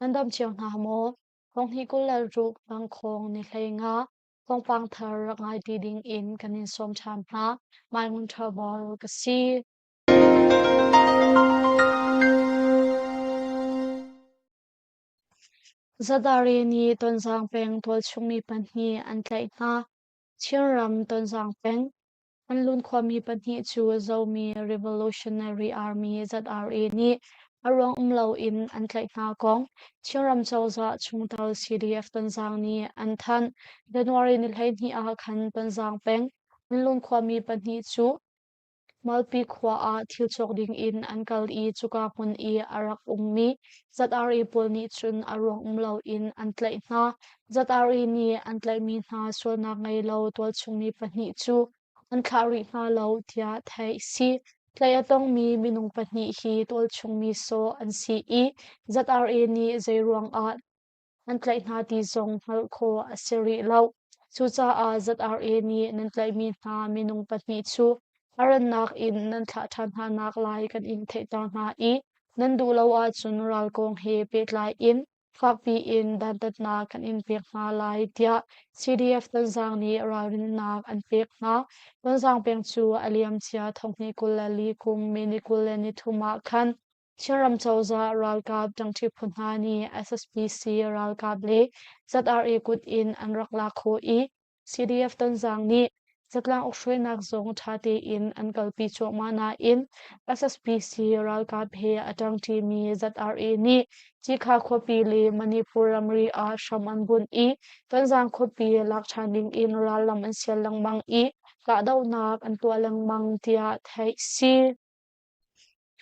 Nan dam cio hna maw? Thonghnih 26 tangkhawng ni 15 thawngpang thar rak ngai ti ding in kan in sawm ṭhan hna. Mai Ngun Ṭha Bal ka si. Zadare nih Tonzang peng tualchungmi pahnih an tlaih hna. Chinram Tonzang peng Anlun khuami pahnih cu Zomi Revolutionary Army ZRA nih a ruang um loin an tlaih hna kong Chinram cozah chungtel CDF Tonzang nih an thanh. January ni 12 ah khan Tonzang peng Anlun khuami pahnih cu Malpi khua ah thil cawk ding in an kal i cuka hmun i a rak ummi ZRA pawl nih cun a ruang um loin an tlaih hna. ZRA nih an tlaihmi hna sualnak ngei lo tualchungmi pahnih cu an thlah rih hna lo tiah theih a si. Tlaih a tongmi minung pahnih hi tualchungmi sawh an si i ZRA nih zeiruang ah an tlaih hna ti zong hngalh khawh a si rih lo. Cucaah ZRA nih nan tlaihmi hna minung pahnih cu a rannak in nan thlah ṭhan hna naklai kan in theihter hna i nan duh lo ahcun ral kong he pehtlai in fakpi in dantatnak kan in pek hna lai tiah CDF Tonzang nih ralrinnak an pek hna. Tonzang peng cu a liamcia thonghnih 24 kum May ni 23 ah khan Chinram cozah ralkap ṭangṭi phu hna nih SSPC ralkap le ZRA kut in an rak lak khawh i CDF Tonzang nih zatlang ukhruainak zong ṭha tein an kalpi cuahmah nain SSPC ralkap he a ṭangṭimi ZRA nih Cikha khuapi le Manipur ramri ah hram an bunh i Tonzang khuapi lak ṭhan ding in rallam an sial lengmang i kahdohnak an tuah lengmang tiah theih a si.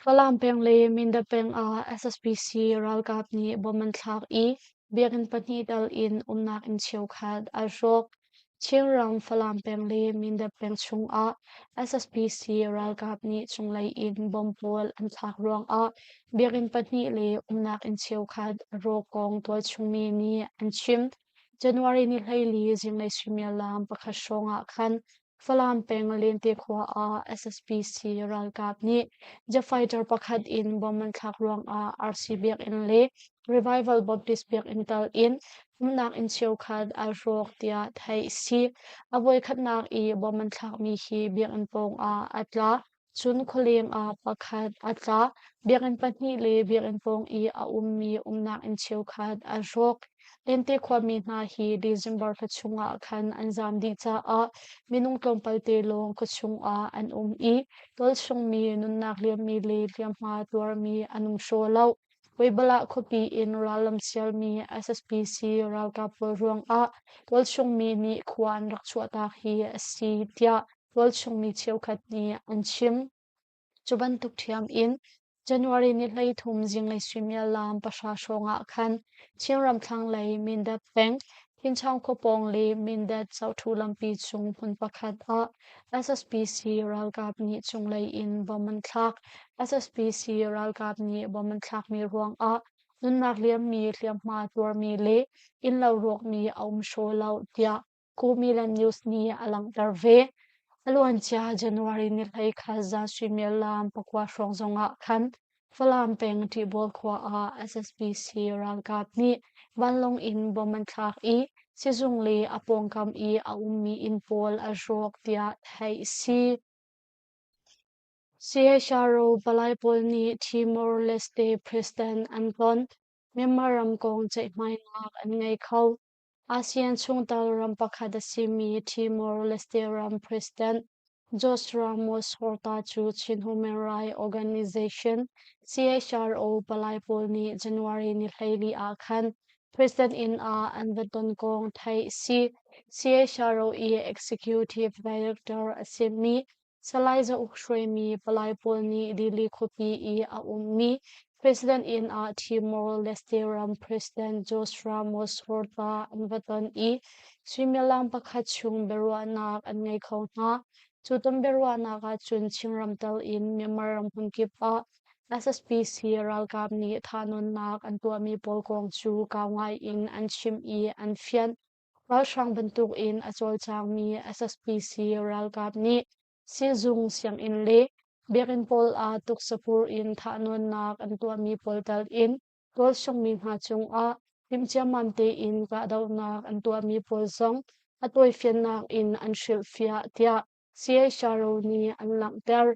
Falam peng le Mindat peng ah SSPC ralkap nih bomb an thlak i biakinn pahnih tal in umnak inn cheukhat an hrawk. Chinram Falam peng le Mindat peng chungah SSPC ralkap nih cunglei in bomb pawl an thlak ruangah biakinn pahnih le umnak inn cheukhat a rawk kong tualchung mi nih an chim. January ni 14 zinglei suimilam pakhat hrawng ah khan Falam peng Lente khua ah SSPC ralkap nih jet fighter pakhat in bomb an thlak ruangah RC biakinn le Revival Baptist biakinn tal in umnak inn cheukhat aa hrawk tiah theih a si. A voikhatnak i bomb an thlakmi hi biakinn pawng ah a tla. Cun khualeng ah pakhat a tla. Biakinn pahnih le biakinn pawng i a ummi umnak inn cheukhat a hrawk. Lente khuami hna hi December thla chungah khan an zaam dih caah minung tlawmpalte lawng khuachung ah an um i tualchungmi nunnak liammi le hliamhma tuarmi an um hraw lo. Weibalah khuapi in rallam sialmi SSPC ralkap pawl ruangah tualchungmi nih khua an rak chuahtak hi a si tiah tualchungmi cheukhat nih an chim. Cu bantuk ṭhiam in January ni 13 zinglei suimilam pahra hrawng ah khan Chinram thlanglei Mindat peng Thinchaung khua pawng le Mindat Zohthu lampi chung hmun pakhat ah SSPC ralkap nih cunglei in bomb an thlak. SSPC ralkap nih bomb an thlakmi ruangah nunnak liammi, hliamhma tuarmi le innlo rawkmi a um hraw lo tiah Kumilan News nih a langhter ve. A luancia January ni 11 zan suimilam pakua hrawng zongah khan Falam peng Ṭihbawl khua ah SSPC ralkap nih vanlawng in bomb an thlak i sizung le a pawngkam i a ummi inn pawl a rawk tiah theih a si. CHRO palai pawl nih Timor-Leste President an ton. Myanmar ram kong ceihmainak an ngei kho. ASEAN chungtel ram pakhat a simi Timor-Leste ram President Jose Ramos Horta cu Chin Human Rights Organization CHRO palai pawl nih January ni 14 ah khan President inn ah an va ton kong theih a si. CHRO i Executive Director a simi Salai Za Uk hruaimi palai pawl nih Dili khuapi i a ummi President inn ah Timor-Leste ram President Jose Ramos Horta an va ton i suimilam pakhat chung biaruahnak an ngei kho hna. Cu ton biaruahnak ahcun Chinram tal in Myanmar ram hmunkip ah SSPC ralkap nih thahnawnnak an tuahmi pawl kong cu kau ngai in an chim i an fianh. Ralhrang bantukin a cawlcangmi SSPC ralkap nih sizung, sianginn le biakinn pawl ah tuksapur in thahnawnnak an tuahmi pawl tal in Tualchungmi hna cungah timhciammam tein kahdohnak an tuahmi pawl zong a tawifiannak in an hrilhfiah tiah CHRO nih an langhter.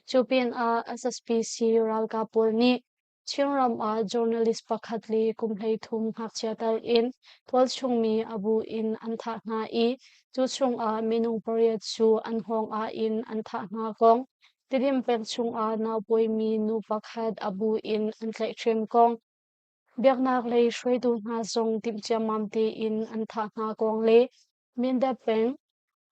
Cu pinah SSPC ralkap pawl nih Chinram ah journalist pakhat le kum 13 ngakchia tal in tualchungmi a bu in an thah hna i cu chungah minung pariat cu an hngawng ah in an thah hna kong, Tidim peng chungah naupawimi nu pakhat a bu in an tlaihhrem kong, biaknak lei hruaitu hna zong timhciammam tein an thah hna kong le Mindat peng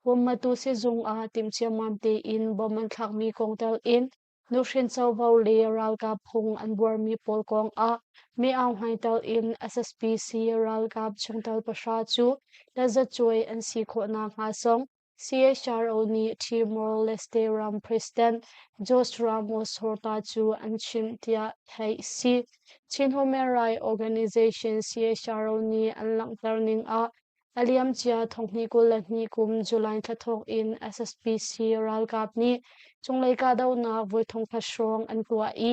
Wamatu sizung ah timhciammam tein bom an thlakmi kong tel in nuhrin covo le ralkap phung an buarmi pawl kong ah Min Aung Hlaing tel in SSPC ralkap chungtel pahra cu tazacuai an si khawh nakhnga zong CHRO nih Timor-Leste ram President Jose Ramos Horta cu an chimh tiah theih a si. Chin Human Rights Organization CHRO nih an langhter ning ah a liamcia thonghnih 22 kum July thla thawk in SSPC ralkap nih cunglei kahdohnak voi thongkhat hrawng an tuah i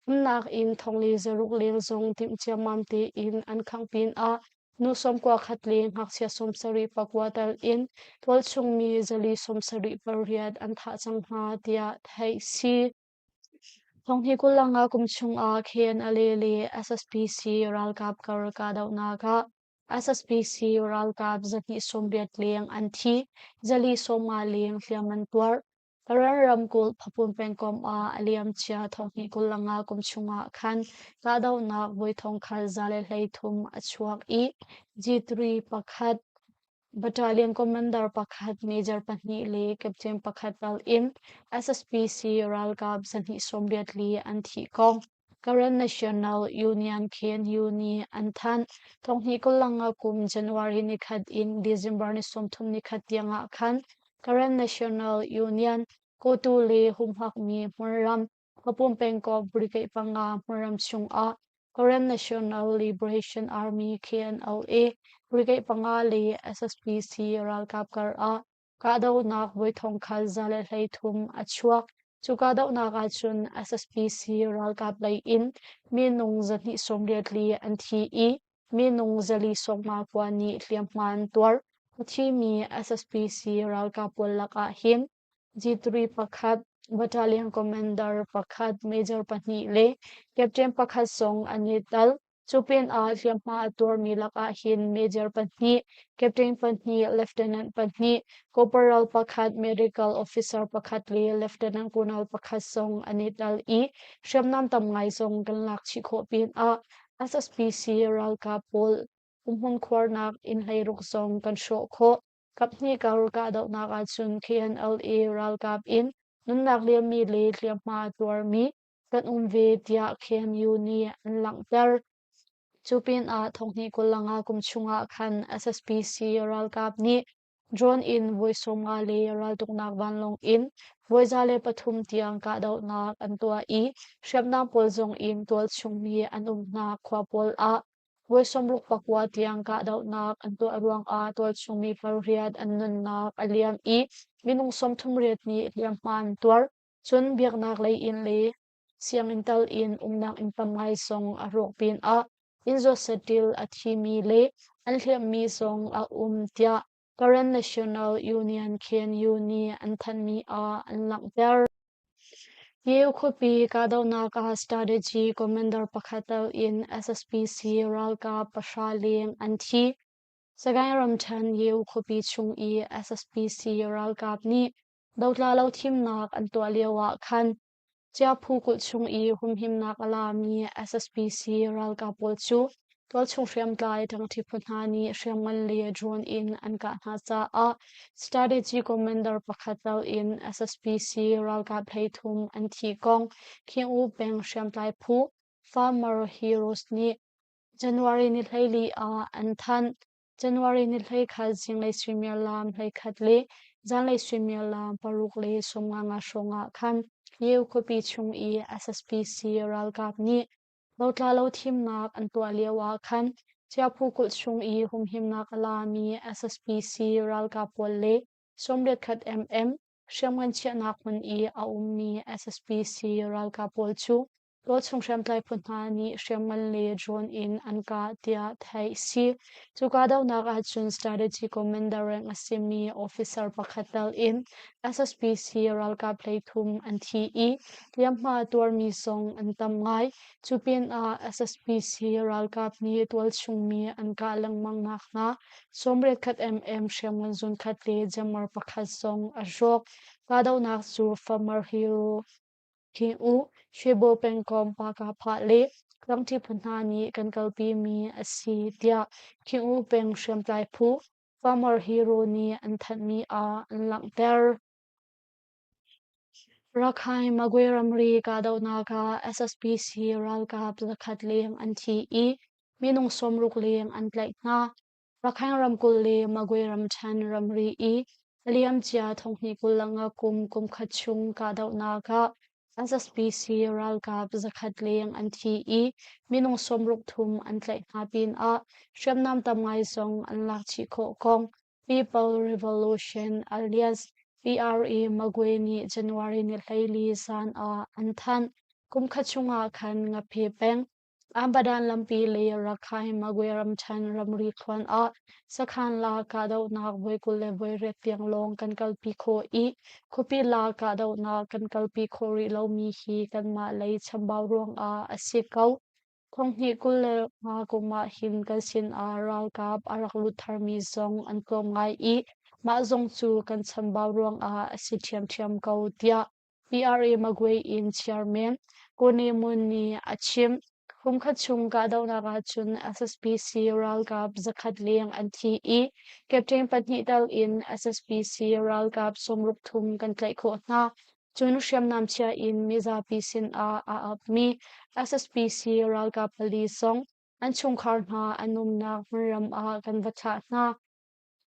umnak inn thong le zaruk leng zong timh ciammam tein an khangh pinah nu 91 le ngakchia 74 tel in tualchungmi 478 an thah cang hna tiah theih si. Thonghnih 25 kum chungah KNLA le SSPC ralkap kar kahdohnak ah SSPC ralkap 280 leng an thi, 450 leng hliam an tuar. Karen ramkulh Phapun pengkomh ah a liamcia thonghnih 25 kum chungah khan kahdohnak voi thongkhat 133 a chuak i G3 pakhat, Battalion Commander pakhat, Major pahnih le Captain pakhat tal in SSPC ralkap 284 an thih kong Karen National Union KNU nih an thanh. Thonghnih 25 kum January nikhat in December ni 31 tiangah khan Karen National Union kawtu le humhakmi hmunram Hmapum pengkomh Brigade panga hmunram chungah Karen National Liberation Army KNLA Brigade panga le SSPC ralkap kar ah kahdohnak voi thongkhat 133 a chuak. Cu kahdohnak ahcun SSPC ralkap lei in minung 284 an thi i minung 459 nih hliamhma an tuar. A thimi SSPC ralkap pawl lakah hin G3 pakhat, Battalion Commander pakhat, Major pahnih le Captain pakhat zong an i tel. Cu pinah hliamhma a tuarmi lakah hin Major pahnih, Captain pahnih, Lieutenant pahnih, Corporal pakhat, Medical Officer pakhat le Lieutenant Colonel pakhat zong an i tel i hriamnam tam ngai zong kan lak chih khawh pinah SSPC ralkap pawl umhmun khuarnak inn 16 zong kan hrawh khawh. Kaphnih kar kahdohnak ahcun KNLA ralkap in nunnak liammi le hliamhma a tuarmi kan um ve tiah KMU nih an langhter. Cu pinah thonghnih 25 kum chungah khan SSPC ralkap nih drone in voi 50 le raltuknak vanlawng in voi 103 tiang kahdohnak an tuah i hriamnam pawl zong in tualchungmi an umnak khua pawl ah voi 69 tiang kahdohnak an tuah ruangah tualchungmi pariat an nunnak a liam i minung 38 nih hliamhma an tuar. Cun biaknak lei in le sianginn tal in umnak inn tam ngai zong a rawk pinah inn zawt saṭil a thimi le an hliamhmi zong a um tiah Karen National Union KNU nih an thanhmi ah an langhter. Yeo khuapi kahdohnak ah strategy commander pakhat tel in SSPC ralkap pahra leng an thi. Sagaing ramṭhen Yeo khuapi chung i SSPC ralkap nih dotla lo thimnak an tuah lio ah khan Chiaphu kulh chung i humhimnak a lami SSPC ralkap pawl cu tualchung hriamtlai ṭangṭhi phu hna nih hriamngan le drone in an kah hna caah strategy commander pakhat tel in SSPC ralkap 33 an thih kong Khin U peng hriamtlai phu Farmer Heroes nih January ni 14 ah an thanh. January ni 11 zinglei suimilam 11 le zanlei suimilam 6 le 55 hrawngah khan Yeo khuapi chung i SSPC ralkap nih lotla lo thimnak an tuah lio ah khan Chiaphu kulh chung i humhimnak a lami SSPC ralkap pawl le 81 mm hriamngan chiahnak hmun i a ummi SSPC ralkap pawl cu. Tualchung hriamtlai phu hna nih hriamngan le drone in an kah tiah theih a si. Cu kahdohnak ahcun Strategy Commander rank a simi officer pakhat tel in SSPC ralkap 33 an thi i hliamhma tuarmi zong an tam ngai. Cu pinah SSPC ralkap nih tualchung mi an kah lengmang nak hna 81 mm hriamngan zunkhat le jammer pakhat zong a rawk. Kahdohnak cu Farmer Hero King U, Shwebo pengkomh Pakapha le Tlangṭi phu hna nih kan kalpimi a si tiah King U peng hriamtlai phu Farmer Hero nih an thanhmi ah an langhter. Rakhine Magwe ramri kahdohnak ah SSPC ralkap 100 leng an thi i minung 60 leng an tlaih hna. Rakhine ramkulh le Magwe ramṭhen ramri i a liamcia 2025 kum kumkhat chung kahdohnak ah SSPC ralkap 100 leng an thi i minung 63 an tlaih hna pinah hriamnam tam ngai zong an lak chih khawh kong People Revolution Alliance PRA Magwe nih January ni 14 zan ah an thanh. Kumkhat chungah khan Ngaphe peng Ambadan lampi le Rakhine Magwe ramṭhen ramri thluan ah sakhan la kahdohnak voi 28 tiang lawng kan kalpi khawh i khuapi la kahdohnak kan kalpi khawh rih lomi hi kanmah lei chambau ruangah a si ko. 2025 kum ah hin kan sinah ralkap a rak lut tharmi zong an tlawm ngai i mah zong cu kan chambau ruangah a si ṭhiamṭhiam ko tiah PRA Magwe in chairman Kone Mun nih a chim. Kumkhat chung kahdohnak ahcun SSPC ralkap 100 leng an thi i captain pahnih tal in SSPC ralkap 63 kan tlaih khawh hna. Cun hriamnam chia in mizapi sinah aa apmi SSPC ralkap pali zong an chungkhar hna an umnak hmunram ah kan va thlah hna.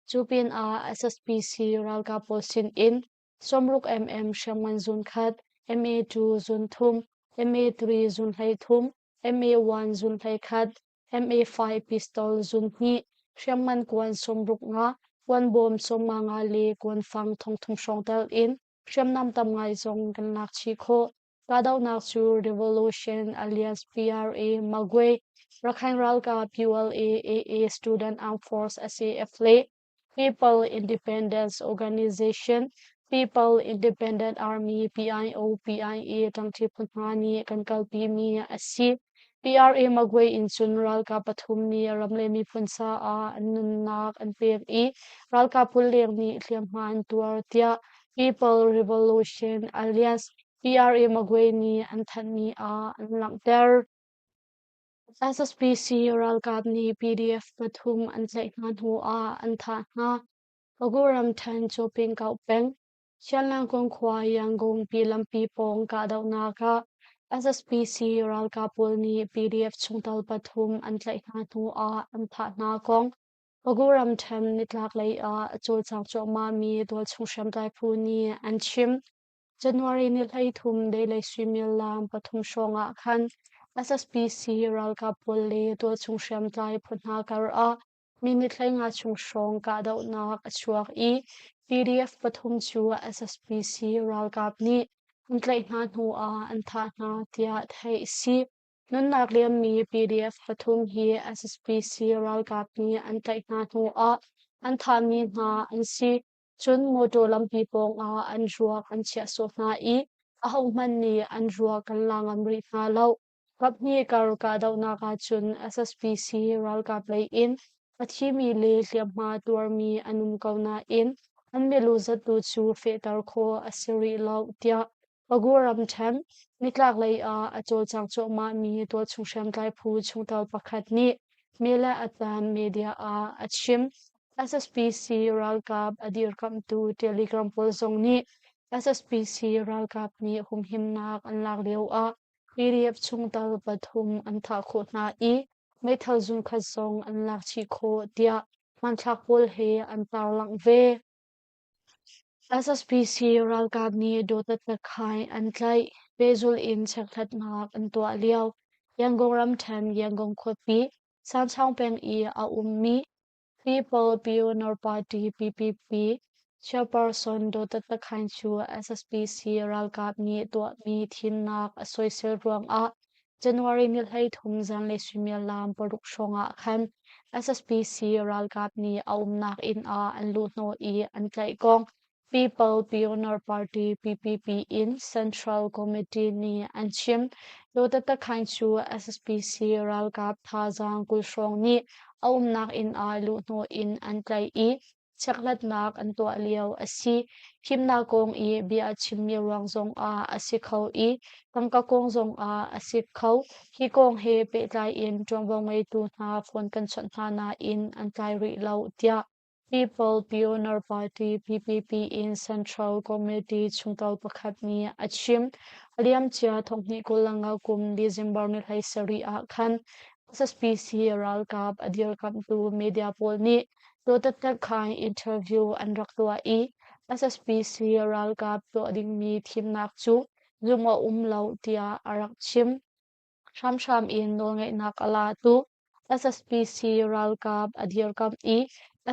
Cu pinah SSPC ralkap pawl sinin 60 mm hriamngan zun khat, MA2 zun thum, MA3 zun 13, MA1 zun 11, MA5 pistol zun hnih, hriamngan kuan 65, kuanbawm 55 le kuanfang 3000 hrawng tel in hriamnam tam ngai zong kan lak chih khawh. Kahdohnak cu Revolution Alliance PRA Magwe, Rakhine ralkap ULA AA Student Armed Force SAF le People Independence Organization, People Independent Army PIO PIA ṭangṭi phu hna nih kan kalpimi a si. PRA Magwe in cun ralkap pathum nih ram le miphun caah an nunnak an pek i ralkap 20 leng nih hliamhma an tuar tiah People Revolution Alliance PRA Magwe nih an thanhmi ah an langhter. SSPC ralkap nih PDF pathum an tlaih hna hnu ah an thah hna. Pagu ramṭhen Cawpingkauh peng, Sianlangkung khua Yangon lampi pawng kahdohnak ah SSPC ralkap pawl nih PDF chungtel pathum an tlaih hna hnu ah an thah hna kong Pagu ramṭhen nitlaklei ah a cawlcang cuahmahmi tualchung hriamtlai phu nih an chim. January ni 13 deilei suimilam pathum hrawng ah khan SSPC ralkap pawl le tualchung hriamtlai phu hna kar ah minute 15 chung hrawng kahdohnak a chuak i PDF pathum cu SSPC ralkap nih an tlaih hna hnu ah an thah hna tiah theih a si. Nunnak liammi PDF pathum hi SSPC ralkap nih an tlaih hna hnu ah an thahmi hna an si. Cun mawṭaw lampi pawngah an ruak an chiah sawh hna i ahohmanh nih an ruak kan la ngam rih hna lo. Kaphnih kar kahdohnak ahcun SSPC ralkap lei in a thimi le hliamhma tuarmi an um ko nain an milu zattu cu fehter khawh a si rih lo tiah Pagu ramṭhen nitlaklei ah a cawlcang cuahmahmi tualchung hriamtlai phu chungtel pakhat nih Mile Atan media ah a chim. SSPC ralkap a dirkamhtu Telegram pawl zong nih SSPC ralkap nih humhimnak an lak lioah PDF chungtel pathum an thah khawh hna i meithal zunkhat zong an lak chih khawh tiah hmanthlak pawl he an tarlangh ve. SSPC ralkap nih Dawtat Takhai an tlaih. Pehzulh in chekhlatnak an tuah lio. Yangon ramṭhen Yangon khuapi Sanchaung peng i a ummi People Pioneer Party PPP chairperson Dawtat Takhai cu SSPC ralkap nih tuahmi thimnak a soisel ruangah. January ni 13 zanlei suimilam 6 hrawng ah khan SSPC ralkap nih a umnak inn ah an luhhnawh i an tlaih kong People Pioneer Party PPP in Central Committee nih an chim. Lotatakhine cu SSPC ralkap thazaang 20 hrawng nih a umnak inn ah luhhnawh in an tlaih i chekhlatnak an tuah lio a si. Thimnak kong i bia a chimmi ruang zongah a si kho i tangka kong zongah a si kho. Hi kong he pehtlai in ṭuanvo ngeitu hna phone kan chawnh hna nain an tlai rih lo, tiah People Pioneer Party PPP in Central Committee chungtel pakhat nih a chim. A liamcia thonghnih 25 kum December ni 17 ah khan SSPC ralkap a dirkamhtu media pawl nih Dawtatnakhai interview an rak tuah i SSPC ralkap tuah dingmi thimnak cu zumh a um lo tiah a rak chim. Hramhram in nawlngeihnak a latu SSPC ralkap a dirkamh i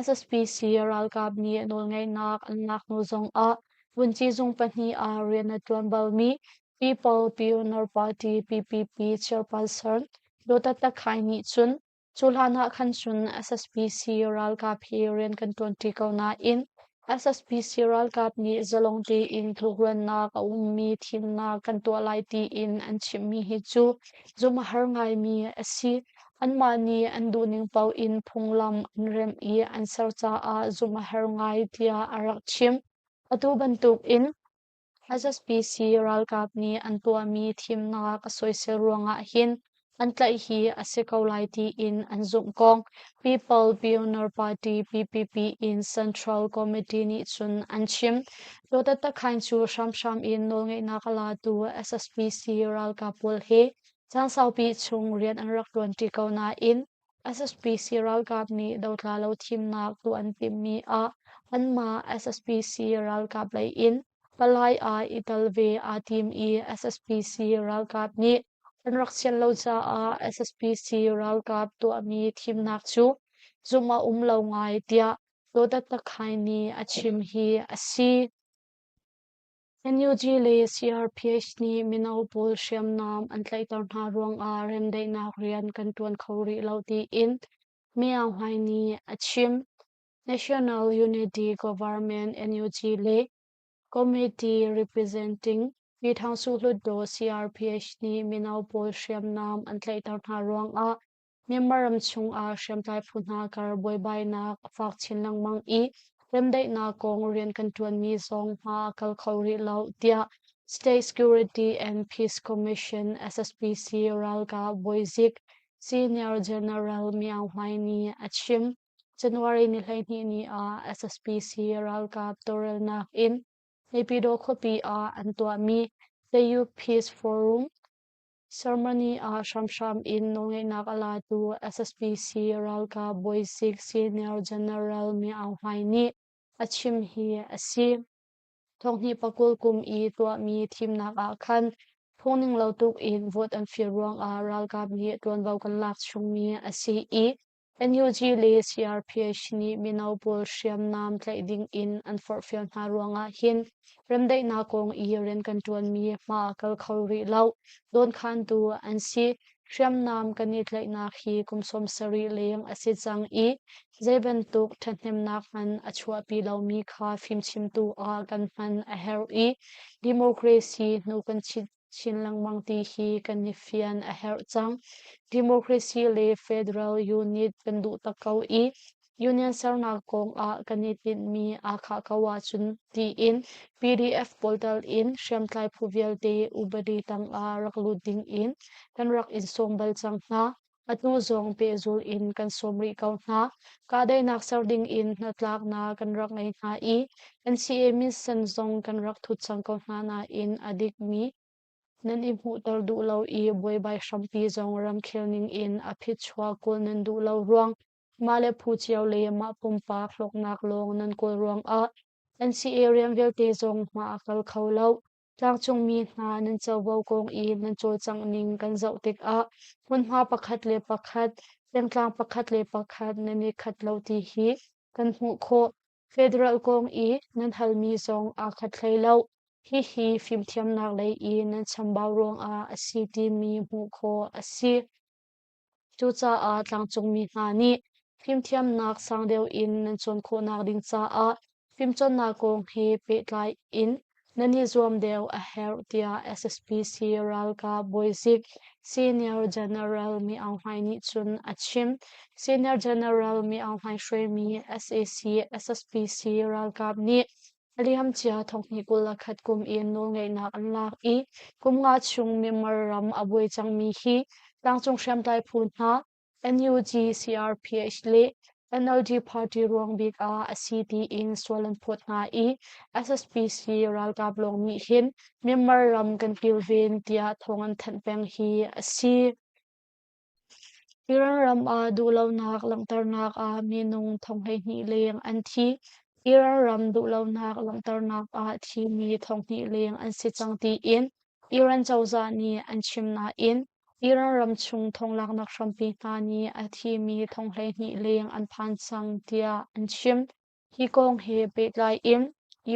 SSPC ralkap nih nawlngeihnak an lak hnu zongah vunci zung pahnih ah rian a ṭuan balmi People Pioneer Party PPP chairperson Dawta Takhai nih cun Cu hlan ah khan cun SSPC ralkap hi rian kan ṭuanṭi ko nain SSPC ralkap nih zalong tein tlukruannak a ummi thimnak kan tuah lai tiin an chimmi hi cu zumh a har ngaimi a si. Anmah nih an duhning paoh in phunglam an remh i an ser caah zumh a har ngai tiah a rak chim. Atu bantukin SSPC ralkap nih an tuahmi thimnak a soisel ruangah hin an tlaih hi a si ko lai tiin an zumh kong People Pioneer Party PPP in Central Committee nih cun an chim. Dawtatakhain cu hramhram in nawlngeihnak a latu SSPC ralkap pawl he caan saupi chung rian an rak ṭuanṭi ko nain SSPC ralkap nih dotla lo thimnak tuah an timhmi ah anmah SSPC ralkap lei in palai ah i tel ve aa tim i SSPC ralkap nih an rak sian lo caah SSPC ralkap tuahmi thimnak cu zumh a um lo ngai tiah Dawdat Takhai nih a chim hi a si. NUG le CRPH nih mino pawl hriamnam an tlaihter hna ruangah remdaihnak rian kan ṭuan kho rih lo tiin Myo Hlaing nih a chim. National Unity Government NUG le Committee Representing Pyithangsu Hlutdaw CRPH nih mino pawl hriamnam an tlaihter hna ruangah Myanmar ram chungah hriamtlai phu hna kar buaibainak a fak chin lengmang i remdaihnak kong rian kan ṭuanmi zong hma a kal kho rih lo tiah State Security and Peace Commission SSPC ralkap bawizik Senior General Myo Hlaing nih a chim. January ni 12 ni ah SSPC ralkap tawlrelnak in Naypyidaw khuapi ah an tuahmi The Youth Peace Forum Germany ah hramhram in nawlngeihnak a latu SSPC ralkap bawizik Senior General Mi Aung Hlaing nih a chim hi a si. Thonghnih pakul kum i tuahmi thimnak ah khan phungning lo tuk in vote an fir ruangah ralkap nih ṭuanvo kan lak chungmi a si i NUG le CRPH nih mino pawl hriamnam tlaih ding in an forhfial hna ruangah hin remdaihnak kong i rian kan ṭuanmi hma a kal kho rih lo. Dawnkhantu an si. Hriamnam kan i tlaihnak hi kum 70 leng a si cang i zei bantuk ṭhathnemnak hmanh a chuahpi lomi kha fimchimtu ah kan hman a herh i democracy hnu kan chit chin lengmang ti hi kan i fian a herh cang. Democracy le federal unit kan duh tak ko i union sernak kong ah kan i tinhmi aa khah ko ahcun tiin PDF pawl tal in hriamtlai phu vialte upadi tangah rak lut ding in kan rak in sawm bal cang hna. Atu zong pehzulh in kan sawm rih ko hna. Kahdaihnak ser ding in hnatlaknak kan rak ngei hna i NCA minsen zong kan rak thut cang ko hna nain a dikmi nan i hmuhter duh lo i buaibai hrampi zong ramkhel ning in a phichuak kawl nan duh lo ruang mah le phu cio le mah pumpak hlawknak lawng nan kawl ruangah NCA rian vialte zong hma a kal kho lo. Tlangcungmi hna nan covo kong i nan cawlcangh ning kan zoh tikah hmunhma pakhat le pakhat, pengtlang pakhat le pakhat nan i khat lo ti hi kan hmuh khawh. Federal kong i nan halmi zong aa khat hlei lo. Hihi fimthiamnak lei i nan chambau ruangah a si timi hmuh khawh a si. Cucaah tlangcungmi hna nih fimthiamnak sang deuh in nan cawn khawhnak ding caah fimcawnnak kong he pehtlai in nan i zuam deuh a herh tiah SSPC ralkap bawizik Senior General Mi Aung Hlaing nih cun a chim. Senior General Mi Aung Hlaing hruaimi sac SSPC ralkap nih A liamcia thonghnih 21 kum in nawlngeihnak an lak i kum nga chung Myanmar ram a buai cangmi hi tlangcung hriamtlai phu hna NUG, CRPH le NLD party ruang bik ah a si tiin sual an phawt hna i SSPC ralkap lawng nih hin Myanmar ram kan kilven tiah thawng an thanh peng hi a si. Iran ram ah duhlonak langhternak ah minung 12,000 leng an thi. Iran ram duhlonak langhternak ah thimi 2,000 leng an si cang tiin Iran cozah nih an chim nain Iran ramchung thonglaknak hrampi hna nih a thimi 12,000 leng an phan cang tiah an chim. Hi kong he pehtlai in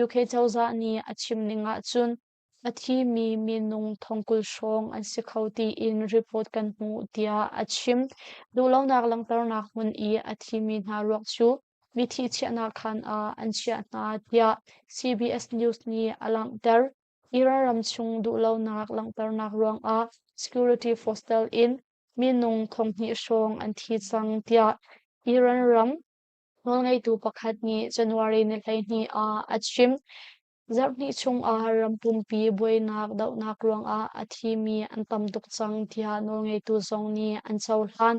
UK cozah nih a chim ning ahcun A thimi minung 20,000 hrawng an si kho tiin report kan hmuh tiah a chim. Duhlonak langhternak hmun i a thimi hna ruak cu mithi chiahnak khaan ah an chiah hna tiah CBS News nih a langhter. Iran ramchung duhlonak langhternak ruangah security force tel in minung 2,000 hrawng an thi cang tiah Iran ram nawlngeitu pakhat nih January ni 12 ah a chim. Zarhhnih chungah ram pumpi buainak dohnak ruangah a thimi an tam tuk cang tiah nawlngeitu zong nih an cohlan.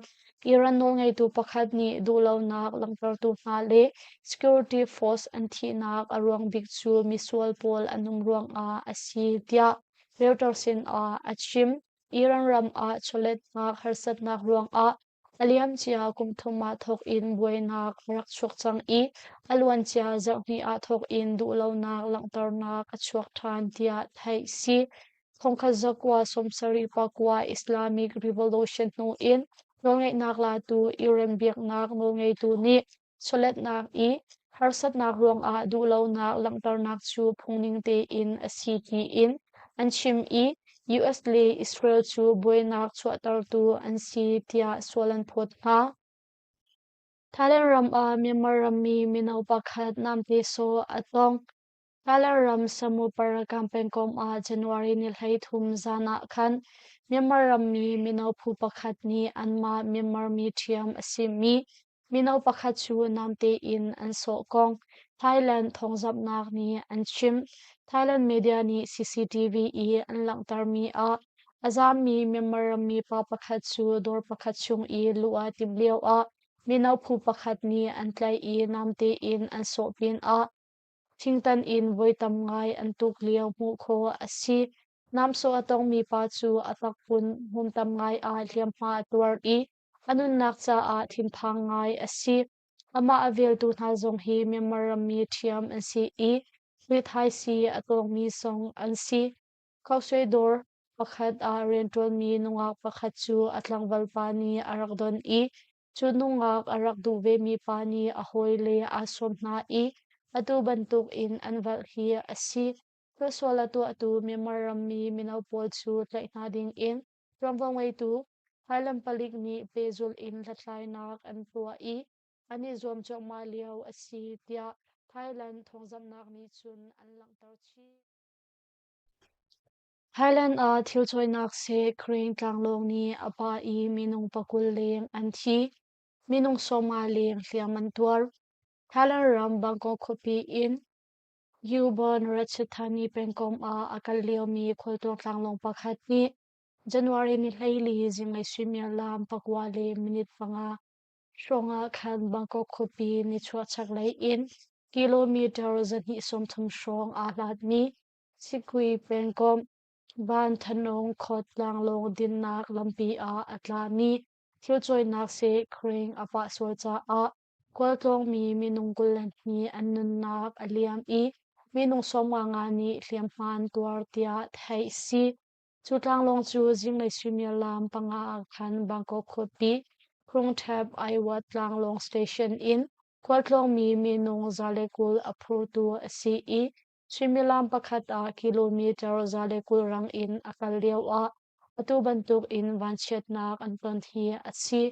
Iran nawlngeitu pakhat nih duhlonak langhtertu hna le security force an thihnak a ruang bik cu misual pawl an um ruangah a si tiah Reuters sinah a chim. Iran ram ah chawletnak harsatnak ruangah A liamcia kum thum ah thawk in buainak a rak chuak cang i a luancia zarhhnih ah thawk in duhlonak langhternak a chuak ṭhan tiah theih si. 1979 Islamic Revolution hnu in nawlngeihnak latu Iran biaknak nawlngeitu nih chawletnak i harsatnak ruangah duhlonak langhternak cu phungning tein a si tiin an chim i US le Israel cu buainak chuahtertu an si tiah sual an phawt hna. Thailand ram ah Myanmar rammi mino pakhat namte sawh a tong. Thailand ram Samut-Parakan pengkomh ah January ni 13 zan ah khan Myanmar rammi mino phu pakhat nih anmah Myanmar mi ṭhiam a simi Mino pakhat cu namte in an sawh kong Thailand thawngzamhnak nih an chim. Thailand media nih CCTV i an langhtermi ah a zaammi Myanmar rammi pa pakhat cu dawr pakhat chung i luh aa timh lioah mino phu pakhat nih an tlaih i namte in an sawh pinah thingtan in voi tam ngai an tuk lio hmuh khawh a si. Namsawh a tongmi pa cu a takpun hmun tam ngai ah hliamhma a tuar i A nunnak caah thinphang ngai a si. Amah a veltu hna zong hi Myanmar rammi ṭhiam an si i rithaisii a tawngmi zong an si. Khausui dawr pakhat ah rianṭuanmi nungak pakhat cu a tlangval pa nih a rak don i cu nungak a rak duh vemi pa nih a hawile aa sawm hna i atu bantuk in an valh hi a si. Thilsual a tuahtu Myanmar rammi mino pawl cu tlaih hna ding in Ṭuanvo ngeitu Thailand palik nih pehzulh in hlathlainak an tuah i an i zuam cuahmah lio a si tiah Thailand thawngzamhnak nih cun an langhter chih. Thailand ah thil cawinak seh crane tlanglawng nih a pah i minung 20 leng an thi. Minung 50 leng hliam an tuar. Thailand ram Bangkok khuapi in Ubon Ratchathani pengkomh ah a kal liomi khualtlawng tlanglawng pakhat nih January ni 14 zinglei suimilam 4:05 hrawngah khan Bangkok khuapi nichuah chaklei in kilometer 230 hrawng aa hlatmi Sikui pengkomh Ban Thanong Khot tlanglawng dinnak lampi ah a tlami thil cawinak seh crane a pah sual caah Khualtlawngmi minung 22 an nunnak a liam i minung 55 nih hliamhma an tuar tiah theih a si. Cu tlanglawng cu zinglei suimilam 5 ah khan Bangkok khuapi Krung Thep Aiwat tlanglawng station in khualtlawngmi minung 120 a phurtu a si i Suimilam pakhat ah kilometer 120 rang in a kal lioah atu bantuk in vanchiatnak an ton hi a si.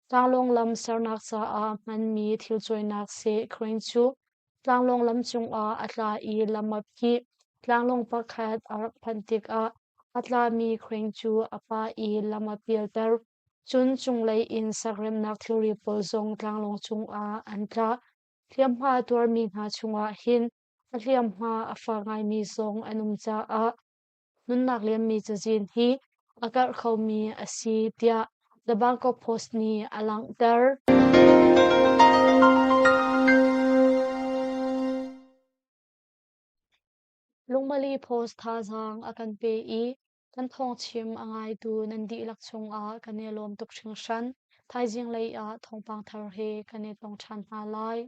Tlanglawng lam sernak caah hmanmi thil cawinak seh crane cu tlanglawng lam cungah a tla i lam a phih. Tlanglawng pakhat a rak phanh tikah a tlami crane cu a pah i lam a pialter. Cun cunglei in sakremnak thilri pawl zong tlanglawng cungah an tla. Hliamhma a tuarmi hna chungah hin a hliamhma a fak ngaimi zong an um caah nunnak liammi cazin hi a karh khomi a si tiah The Bangkok Post nih a langhter. Lungmali Post thazaang a kan pe i kan thawngchim a ngaitu nan dihlak chungah kan i lawm tuk hringhran. Thaizing lei ah thawngpang thar he kan i tong ṭhan hna lai.